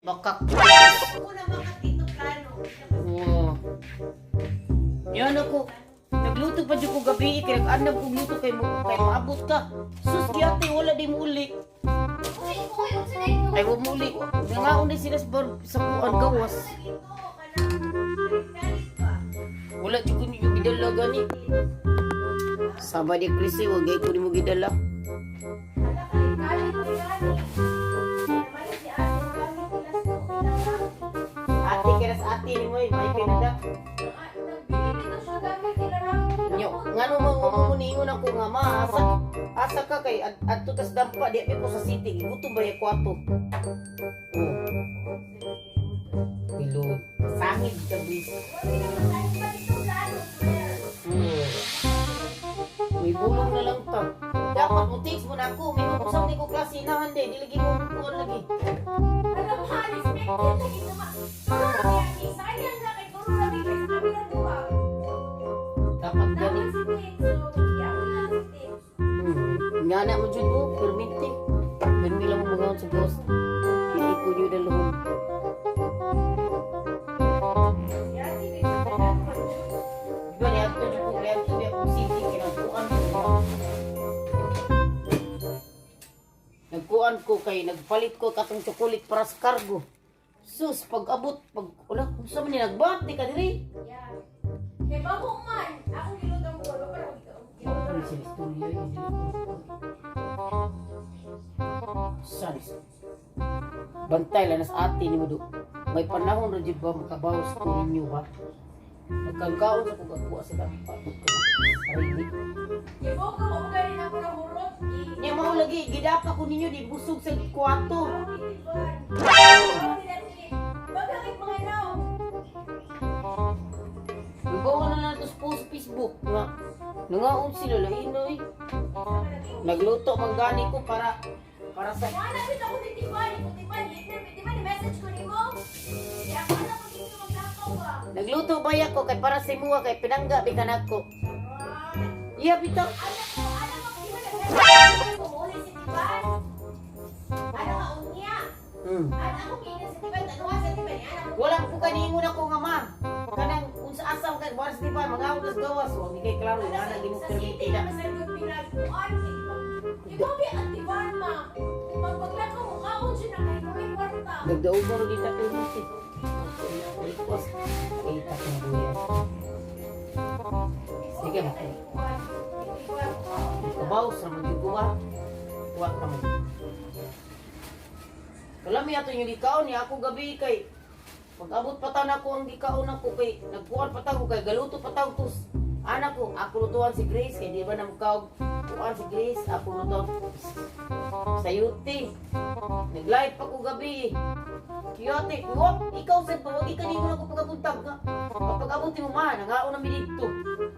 Bakak. Ako na makatito plano. Oo. Yan ako. Nagluto pa jud ko gabi kay nag-andam kog luto kay mo kay maabot ka. Sus giyate wala di mo uli. Uy, uy, unsa na ito? Ay wa mo uli. Nangaon na sila sa bar, sa kuan gawas. Dito, kanang kalit ba? Wala jud ko ninyo gidala gani. Sama di Chris, eh, wag ko nimo gidala. Hala, kalit, kalit, kalit. Naman si ate, gamit nila sa Ate kay sa ate nimo eh, may pinada. Nagbili nito siya gamit nila Rocky. Nyo, ngano mo mo mo niingon ako nga ma asa asa ka kay adto tas dampa di ko sa city gutom ba ko ato. Oh. Hello. Sangid ka bis. Wala naman tayo pa dito plano, sir. May bulong na lang ta. Dapat mo text mo na ako. May usap ni ko klase inahan de. Di lagi mo kuan lagi. Alam mo, unexpected lagi naman. Turo na kaya ni sayang na kay turo na kay sa kami ng duha. Dapat gani. Dapat si Tin, so yaon na si Tin. Nga na mo jud mo perminti. Permi lang mo mga sa boss. Hindi ko niyo dalhon. Si ate, may pagdala ko. Di ba niya ato jud ko niya ato biya kong city kay nagkuan ko. Nagkuan ko kay nagpalit ko katong chocolate para sa cargo. Sus, pag abot, pag, wala, unsa man ni nagbati ka diri? Yeah. Kay bago man, akong gilutang ko, wala pa rin ikaw. Ano sila istorya yun? Sanis. Bantay lang nas ate ni mo do. May panahon ra jud ba makabawas ko ninyo ba? Pagkangkaon sa kung agkuha sa dampa. Sarili. Kay bago ko gani na ako na hurot. Nya mao lagi gidapa ko ninyo di busog sa kwarto. Bagay mga naw. Ibawa na lang to sa post Facebook nga. Nangaon sila lain oy. Nagluto man gani ko para para sa Hanapin ako ni Tiffany. Kung Tiffany, di ba ni message ko ni mo? Kaya ako na kung dito maglakaw ba? Nagluto baya ko kay para sa imuha kay pinangga bikan ako. Iya bitaw. Anak ko, anak ko, di ba nag-message ko muli si Tiffany? Ano ka, unya? Anak ko, kainan si Tiffany. Tanuhan sa Tiffany. Anak ko. Wala ko kaningon ako nga ma. Kanang unsa asa kay waras di ba mga ugas gawas wa kay klaro nga na gimong Sa city permiti na na. mas nagod pinagkuan. Ikaw ba ang Tiffany, ma? Pagpaglakaw mo, kaon siya na kay may kwarta. Nagdaog mo kita permiti. Request kay ta kang buya. Sige ba? Kabaw sa man jud ko ba? Wa ka man. Kalami ato yung gikaon niya ako gabi kay pag-abot pa taon ako ang gikaon ako kay nagkuan pa taon ko kay galuto pa taon tus anak ko ako lutuan si Grace kay di ba na mukaog kuan si Grace ako lutuan sayuti nag-live pa ko gabi. Kiyote kuwap ikaw sad pa wag ka ningon ako pagabuntag nga kapag abot mo ma nangaon na mi didto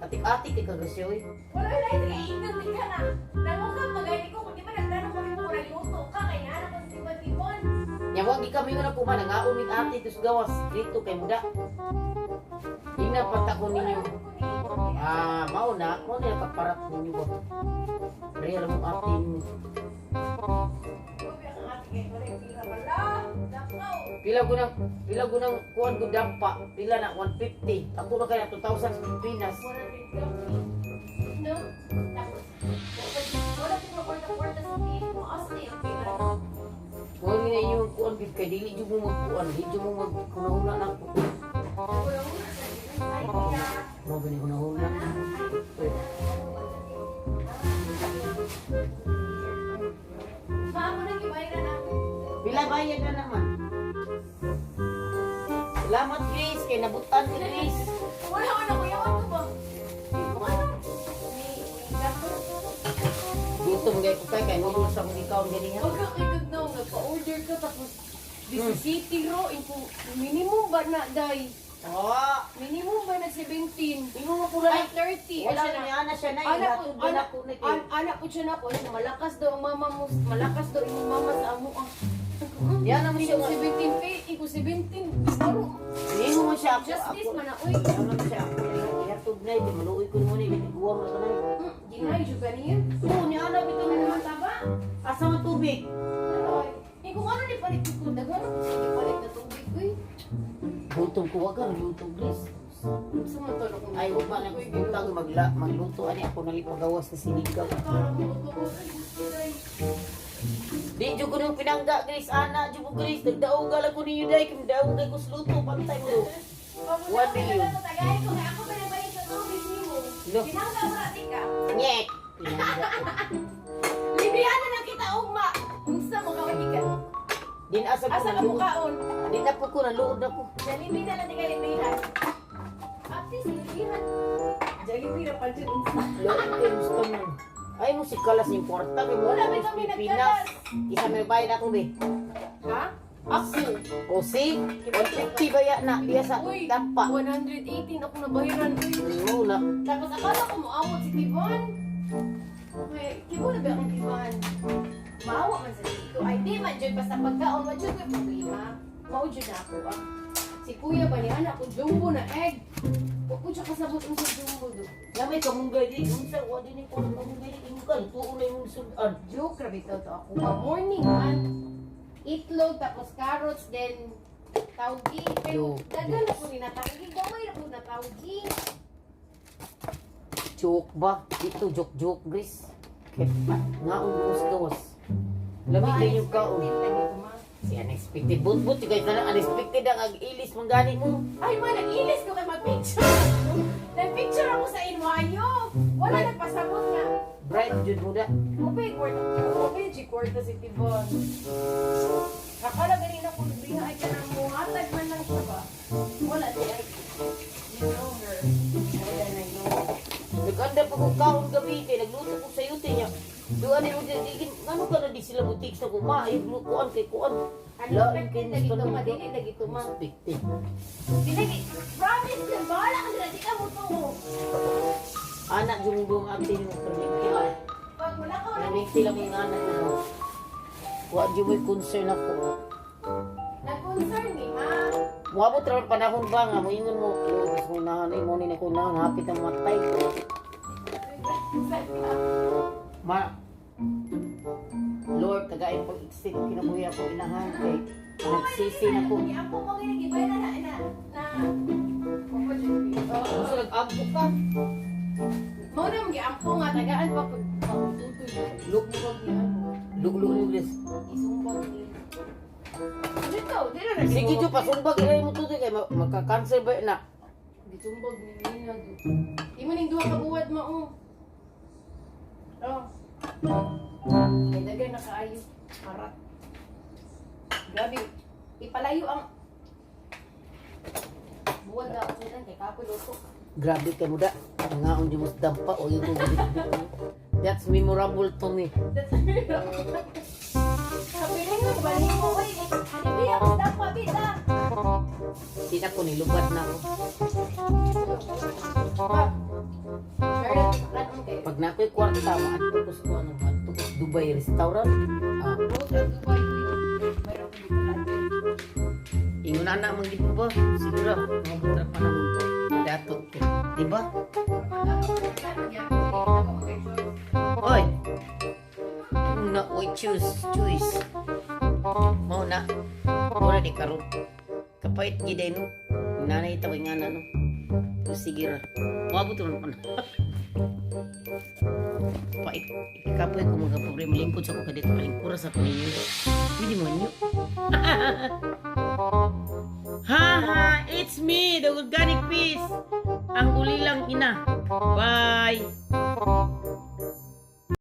atik-atik kay kagrasya oy. Wala na ito kay ingnan din ka na. Namukha magani ko kung di ba nagplano ko rin mo luto ka kay anak ko si Tiffany Timon. Nya wag ka mingon ako ma nangaon mig ate tus gawas dito kay muda. Ingna pata ko ninyo. Ah, mao na kaparat ninyo ba. Real mo ate ninyo. Pila gunang kuan gud dampa, pila na 150. Ako na kay na 2000 sa Pilipinas. No? Tapos, wala ko kwarta-kwarta sa tin. Maas na yung pera. Kuan ni inyo ang kuan gid kay dili jud mo magkuan, di jud mo magkunahuna na ako. Wala mo na sa tin. Ay, kuya. Mo gani hunahuna. Uy, Maamo na gibayaran na. pila bayad na naman. Salamat Grace kay nabutan si Grace. Wala ko na kuya, ano ba? Di ko ano. May gato. Gutom gay ko kay kay mo sa akong ikaw gani ha. Wag ka kay Tugnaw, nagpa-order ka tapos 17 ro, inko, minimum ba na, day? Oh, Minimum ba na 17? ingon mo pula Ay, 30. Wala Siya na niya na siya na Anak ko, ihatod ba na anak, ko na kay. anak ko siya na ko, siya, malakas daw ang mama mo, malakas daw imong mama sa amo ah. Yan ang siya Iko nga. 17 pay, iko 17. Aro, Ingon mo siya ako. justice Ako. man na, oy. Ano na siya ako. Ihatod na di maluoy ko mo ni guwang na kanay. Ginay, juga niya. Oo, ni ana bitaw Ano mo. man taba? Asa man tubig? Ano, eh, kung ano ni palit ko, daghan ako sige palit. Gutom ko, wag ka luto, Grace. Unsa man to akong Ay, ugma na butang magla magluto ani ako nalipagawas na sinigang. Di jud ko nung pinangga, Grace, ana jud mo, Grace, nagdaoga lang ko ninyo day, kay daogay ko sa luto pantay mo. 1 million. Tagay ko kay ako pa nabalik sa tubig nimo. Lo. Pinangga mo na tika. Nyek. Pinangga ko. Librihan na lang kita ugma. Unsa mo kaon ka? Din asa ko Asa ka naluod. mukaon? Di na po ko naluod ako. Jollibee na lang tika librihan. At least librihan. Jollibee ra pa jud unsa. Luod ko gusto mo. Ay mo si kalas yung kwarta kay mo. Wala ba kami Pilipinas. nagkalas? Isa may bayad ako be. Ha? Ako. O si 150 ba ya na diya sa Uy, dampa. 118 ako nabayaran. Uy. Mo na. Tapos akala ko moawat si Kibon. Okay, Kibon na ba ang Kibon? Maawa man sa dito. Ay, di man jud basta pagkaon, wa jud ko'y problema. Mao jud na ako ah. Si kuya ba niya anak ko jumbo na egg. Wa ko siya kasabot unsa jumbo do. Lamay kamunggay di unsa wa din ko kamunggay di imo kan tuon na imong sudan. Joke ra bitaw to ako. Ma morning man. Itlog tapos carrots then tawgi. Pero Joke. daghan na ko ni natawgi. Gamay ra ko natawgi. Joke ba? Dito joke joke, Grace. Kaya ngaon mo sa gawas. Lamig kayo yung kaon. Unexpected lagi ko, ma. Si unexpected. But but you guys na unexpected ang ag-ilis mong gani mo. Ay, ma, nag-ilis ko kay mag-picture. Nag-picture ako sa inwayo. Wala nagpasabot nga. Bright jud mo da. Mupay kwarta. Mupay di kwarta si Tibon. Akala ganin ako libriha ay kanang muhatag man lang siya ba? Wala di ay. You know her. Wala na yun. Nag-anda pa kong kaon gabi kay nagluto ko sa yute niya. Duan ni mo di ngano ka na di sila butik sa kuma ay kuan kay kuan. Unexpected lagi to ma, dili lagi to ma. Unexpected. Dili promise na bahala ka na di ka mo to. Anak jud mo ang ate mo permit. Pag wala ka wala. Namig sila mong anak mo. Wa jud mo'y concern ako. Nag-concern ni ma. Moabot ra ang panahon ba nga moingon mo, "Oh, mas mo nahan ay mo ni ko nahan hapit ang matay." Ma Lord, tagay pag exit kinabuhi ako inahan kay nagsisi na ko. Ni ampo mo gini gibay na na na. Na. Gusto nag-ampo ka. Mao na magiampo nga tagaan pa pag pagtutoy. Look, Murag ni ano. luglo ni Grace. Isumbag ni. Dito, di na na. Sige jo pasumbag ilay mo tutoy kay magka-cancer ba na. Gisumbag ni Nina do. Di mo ning duha ka buwad mao. Oh. Kay dagan na kaayo. Arat. Grabe. Ipalayo ang buwad na ako sila kay kapoy luto. Grabe kay muda. Ngaon di mo sa dampa o yung That's memorable to me. That's Sabi rin mo balik mo oy. Hanibi ako sa bida. Di na ko nilubad na ako. Charlotte, kanon kayo. Pag nakoy kwarta, maadto ko sa ano, maadto ko sa Dubai restaurant. Ah, Road to Dubai, uy. Mayroon ko dito natin. Ingon na man gid mo ba? Siguro, moabot ra pa na datot ko. Di ba? Oy. Na oy choose, choice. Mao na. Ora di karon. Kapait gid ay no. Nanay ta nga na no. Pero sige ra. Moabot man pa na. Pait. Ikapoy ko mga problema lingkod sa ko kadito palingkura sa ko ninyo. Pwede mo niyo. Ha ha, it's me, the organic peace. Ang ulilang ina. Bye.